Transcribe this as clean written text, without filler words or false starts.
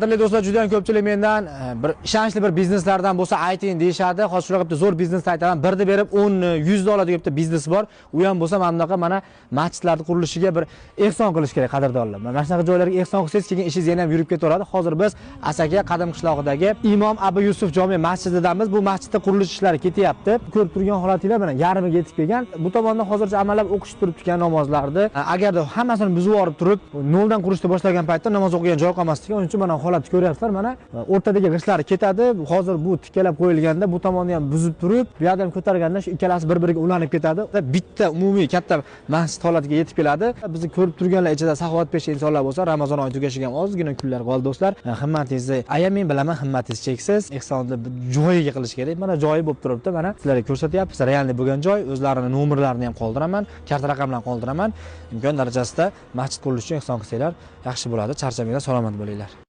Qadrli do'stlar, juda ham ko'pchilik mendan bir ishonchli bir bizneslardan bo'lsa ayting deyishadi. Hozir shunaqa bitta zo'r biznesni aytaman. Birni berib 10 100 dollar degan bitta biznes bor. U ham bo'lsa mana bunaqa mana masjidlarni qurilishiga bir ehson qilish kerak, qadrdonlar. Mana shunaqa joylarga ehson qilsangiz, keyin ishingiz yana ham yurib ketaveradi. Hozir biz Asaka qadim qishlog'idagi Imom Abu Yusuf jome masjididamiz. Bu masjidda qurilish ishlari ketyapti. Ko'rib turgan holatinglar mana yarmiga yetib kelgan. Bu tomonda hozircha amallab o'qish turibdi ekan namozlarni. Agarda hammasini buzib yuborib turib, noldan qurishni boshlagan paytda namoz o'qigan joy qolmasligi, uning uchun mana holatni ko'ryapsizlar, mana o'rtadagi g'ishtlar ketadi. Hozir bu tikkalab qo'yilganda bu tomonni ham buzib turib, bu yoqdan ham ko'targanda shu ikkalasi bir-biriga ulanib ketadi. Bitta umumiy katta masjid holatiga yetib keladi. Bizni ko'rib turganlar ichida saxovatpesha insonlar bo'lsa, Ramazon oyi tugashiga ham ozgina kunlar qoldi do'stlar. Himmatingizni ayamang, bilaman, himmatingiz cheksiz. Ehsonni joyiga qilish kerak. Mana joyi bo'lib turibdi, mana sizlarga ko'rsatyapmiz. Realniy bo'lgan joy, o'zlarini nomerlarini ham qoldiraman, karta raqamlarini qoldiraman. Imkon darajasida masjid qurilishi uchun ehson qilsanglar yaxshi bo'ladi. Charchamanglar, salomat bo'linglar.